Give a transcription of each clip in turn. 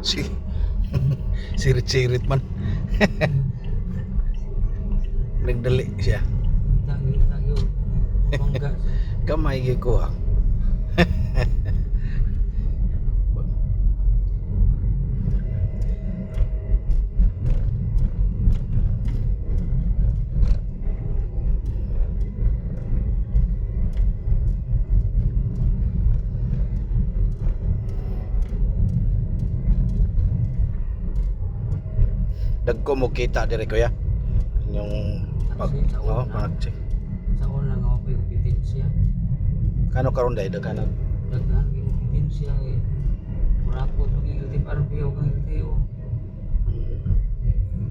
Si sirit-sirit man. Nagdali siya. Tangi tayo. Bangga. Kamay gyud ko ah. Dagko mo kita dire, kuya. Inyong pag Taxi, sa oh, una. pag-check. Sa una nga ako yung ebidensya. Kano karon dai daghan na? Daghan yung ebidensya eh. Kurakot ng LTFRB o kang LTO.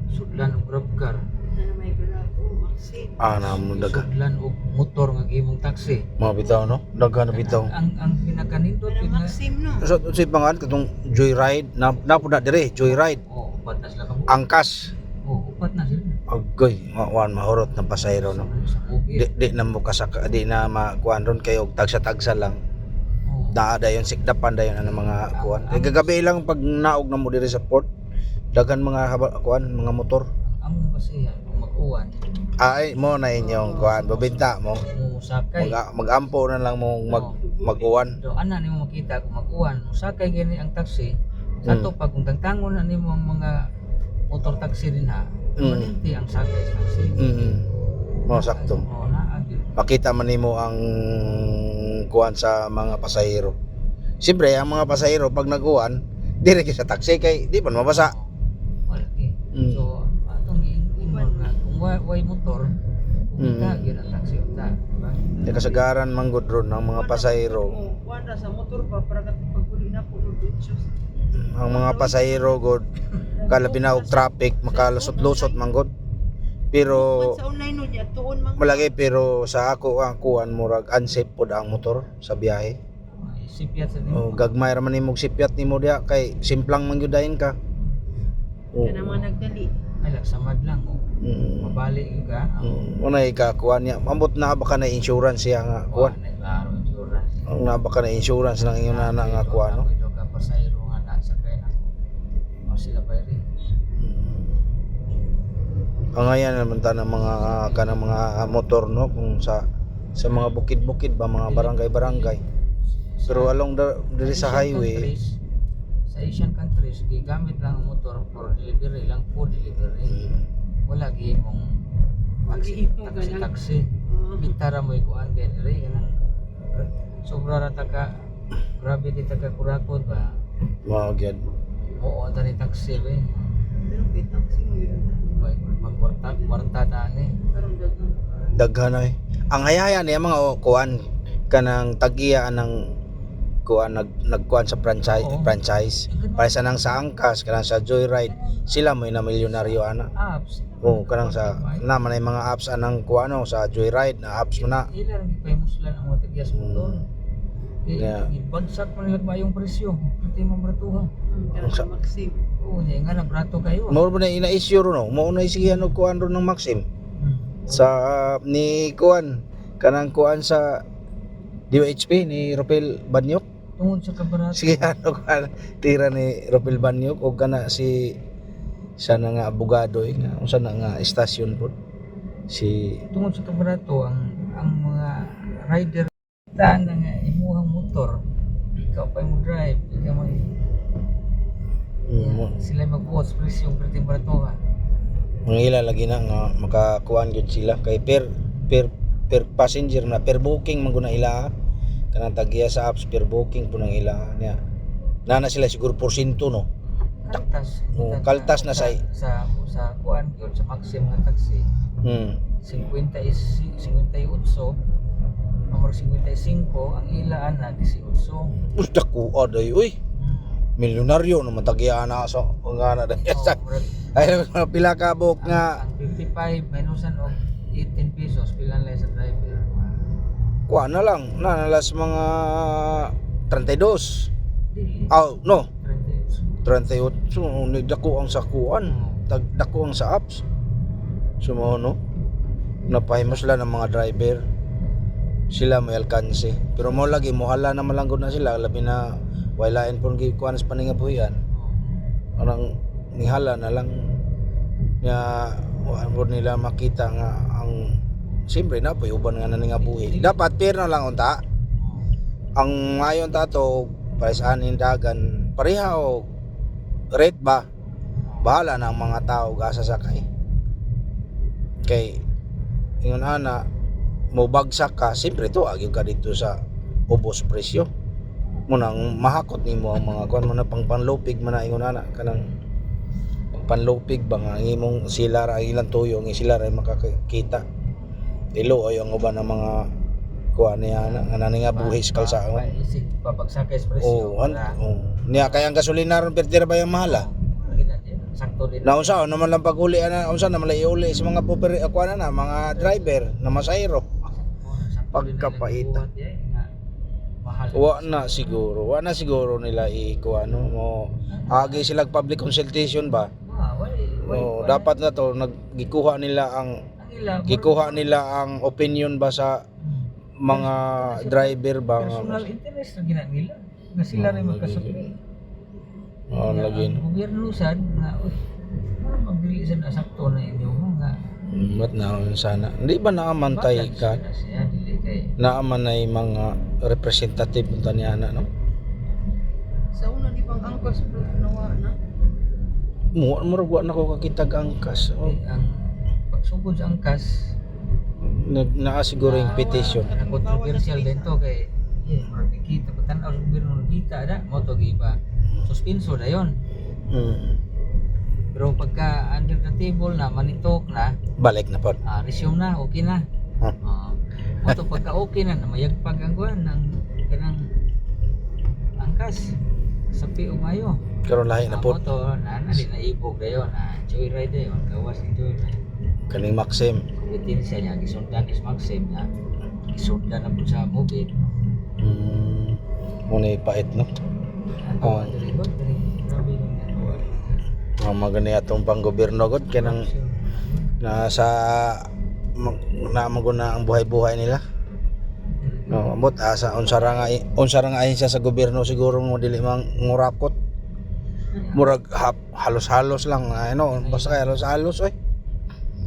Sudlan og grab car. Na may grab o Maxim. Ah, na mo daghan. Sudlan og motor nga gihimong taxi. Mga bitaw no, daghan na bitaw. Ang pinakanindot Pero yun nga. Maxim no. So, sa pangan katong Joyride na na pud na dire, Joyride, Oh, upat na sila kamo. angkas. Oh, upat na sila. Agoy, wan mahurot ng pasahero no. Sa Di, ubit. di na mo kasaka, di na makuan ron kayo og tagsa-tagsa lang. Oh. Daa dayon sikdapan dayon ang mga kuan. Kay gagabi lang pag naog na mo dire sa port, daghan mga kuan, mga motor. Ang amo kasi yan, kung mag-uwan, Ay, mo na inyong kuan, babinta mo. musakay. Mag-ampo na lang mo mag-uwan. So ana nimo makita kung mag-uwan, musakay gani ang taxi. Sa ato pa kung tangtangon na nimo ang mga motor taxi din ha. Permanente ang sakay sa taxi. Mo sakto. Oo, naa gyud. Makita man nimo ang kuan sa mga pasahero. Siyempre, ang mga pasahero pag naguan, dire kay sa taxi kay di man mabasa. Oo. Wala gyud. So atong giingon nga kung way motor, kumita gyud ang taxi unta, di ba? Di kasagaran manggod ron ang mga pasahero. Kuan ra sa motor pa para kat pagpuli na po no bitches. Ang mga pasahero god kalabi na og traffic makalusot-lusot manggod. Pero Sa online no niya tuon man. malagi, pero sa ako ang kuan murag unsafe pod ang motor sa biyahe. Ay, sipyat sa nimo. O gagmay ra man nimo og sipyat nimo diha kay simplang man gyud dayon ka. O, Kana mga nagdali. Ay lagsamad lang oh. Mabali gyud ka. Unay ka kuan niya. Ambot na ba ka na insurance siya nga kuan. Kuan na klaro insurance. Ang na ba ka na insurance ng ingon na nga kuan no. Ako daw ka pasahero nga nasakay na. O sila ba rin? Ang ngayon naman ta ng mga kanang mga motor no kung sa mga bukid-bukid ba, mga barangay-barangay. Pero along the, diri sa Asian highway, countries, sa Asian countries gigamit lang ang motor for delivery lang, food delivery. Wala gihimong taxi, Gihimo taxi, ganang- taxi. Oo. Bitara mo ikuan kay diri kanang sobra ra ta ka grabe di ta ka kurakot ba. Mao gyud. Oo, ang tani taxi be. Pero kay taxi mo yun. May magkwarta kwarta ta ani. Karon daghan. Daghan ay. Ang hayaya niya mga kuan kanang tagiya ng kuan nagkuan sa franchise Oo. franchise. Para sa nang sa Angkas, kanang sa Joyride, sila mo na milyonaryo ana. Apps. Oo, kanang sa naman ay mga apps anang kuan no, sa Joyride na apps mo na. Ila ra gipahimuslan ang mga tagyas motor. Yeah. Ibagsak man nila maayong presyo. Pati mo bratuha. Kana sa Maxim. Oo, niya nga na brato kayo. Mao ba na ina-issue ro no? Mao na sige ano kuan ro ng Maxim. Sa ni kuan kanang kuan sa DOHP ni Ropel Banyok. Tungod sa kabarato. Sige ano kuan tira ni Ropel Banyok og kana si sa na nga abogado eh, nga unsa na nga istasyon pod si Tungod sa kabarato ang mga rider taan na nga imuhang motor. Ikaw pa mo drive, ikaw mo sila magbuot sa presyo perting bratuha. Mga ila lagi na nga makakuan gyud sila kay per passenger na per booking man gud na ila kanang tagiya sa apps per booking po nang ila niya nana sila siguro porsyento no. Kaltas. Oo, kaltas na sa- sa kuan gyud sa Maxim nga taxi. 50 is 58, numero 55 ang ilaan na 18. Uy, dako aday uy. Milyonaryo naman tagiya na sa nga na Oh, sa ay mga pila ka buok nga ang 55 minusan og 18 pesos pila lang sa driver. Kuan na lang nanalas mga 32. Dili. Oh, no. 38. 38 ni dako ang sakuan. Tag dako ang sa apps. Sumo no. Napahimos sila ng mga driver. Sila may alkanse. Pero mo lagi mohala na malanggod na sila labi na walain pon gi kuan sa paningabuhian. Oh. Anang nihala na lang nya, wa mo nila makita nga ang siyempre na po uban nga na nga buhi. Dapat fair na lang unta. Ang ayon ta to para sa anin dagan pareha og rate ba. Bahala na ang mga tao gasa sakay. Kay ingon ana mo bagsak ka, siyempre to agyo ka dito sa ubos presyo mo nang mahakot nimo ang mga kuan mo na pang panlupig man na ingon ana, kanang pang panlupig ba nga ang imong sila ra, ang ilang tuyo ang sila ra makakita dilo ay ang uban ng mga kuan niya ana nga nani nga buhis kalsaan. Isig papagsakay sa presyo. Oh, oh. Niya kaya ang gasolina ron perti ra ba yung mahal ah. Sakto din. Na unsa naman lang pag-uli ana, unsa naman lang iuli sa mga puper kuan na mga driver na masayro. Oh, sakto din na ilang Pagkapaita. buhat, eh, nga mahal. Wa na siguro nila i-kuan no mo agi sila public consultation ba. Ah, wala, Oh, wala. dapat na to naggikuha nila ang Ang ila, gikuha nila ang opinion ba sa mga driver ba nga. Personal interest na gina nila. Nga sila Oh, rin lagi. magkasukli. Oh, Nga lagi. ang gobyerno sad nga uy, murag magdili sad na sakto na inyo nga. Ba't na sana? Hindi ba naamantay Balance ka? na siya dili kay Naaman ay mga representative unta niya na no? Sa una di bang angkos bro nawa na. Mo murag wa na ko kakitag angkas. Oh, eh, ang pagsugod sa angkas nag naa siguro yung petition. na controversial din to kay yeah, murag kita pagtan-aw sa gobyerno nakita na mo to gipa suspenso na yon. Pero pagka under the table na manitok na, Balik na pod. ah, resume na, okay na. Huh. Mo to pagka okay na namayagpag ang kuan ang kanang angkas sa PO mayo. Karon lahi na Ah, pod. mo to na na di naibog dayon na joyride dayon gawas ni joyride. Kaning Maxim. Kompetensya niya gisundan is Maxim na gisundan na po sa Mobit. Muna ipait no. Ato Oh. diri ba diri grabe nang ato. Mga magani atong panggobyerno god kanang nasa na maguna ang buhay-buhay nila. No, ambot asa unsa ra nga ahensya sa gobyerno siguro mo dili mang ngurakot. Murag halos-halos lang ano, basta kay halos-halos oy.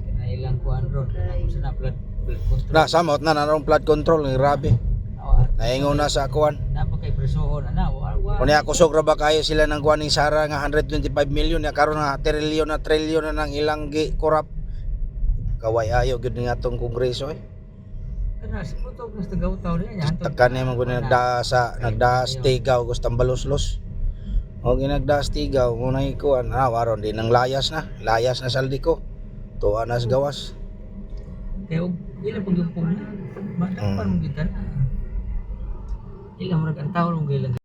Kinailang kuan ron kanang sa na flood flood control. Na samot na narong flood control grabe. Awa, Naingon na sa kuan. napa kay presohon ana wa wa. Unya kusog ra ba kayo sila ng kuan ning Sara nga 125 million ya karon nga trilyon na trilyon na nang ilang gi corrupt. Kaway ayo gyud nga atong kongreso eh. Kana si putok na sa tagaw-taw niya hantod. Takan niya man gud nagda sa nagdas tigaw gustang baluslos. O ginagdas tigaw mo na ikuan na waron din ang layas na, layas na saldi ko. Tuwa na sa gawas. Kay og ila pag yung pugna. Madakpan mo gyud na. Ila murag ang tawo mo ilang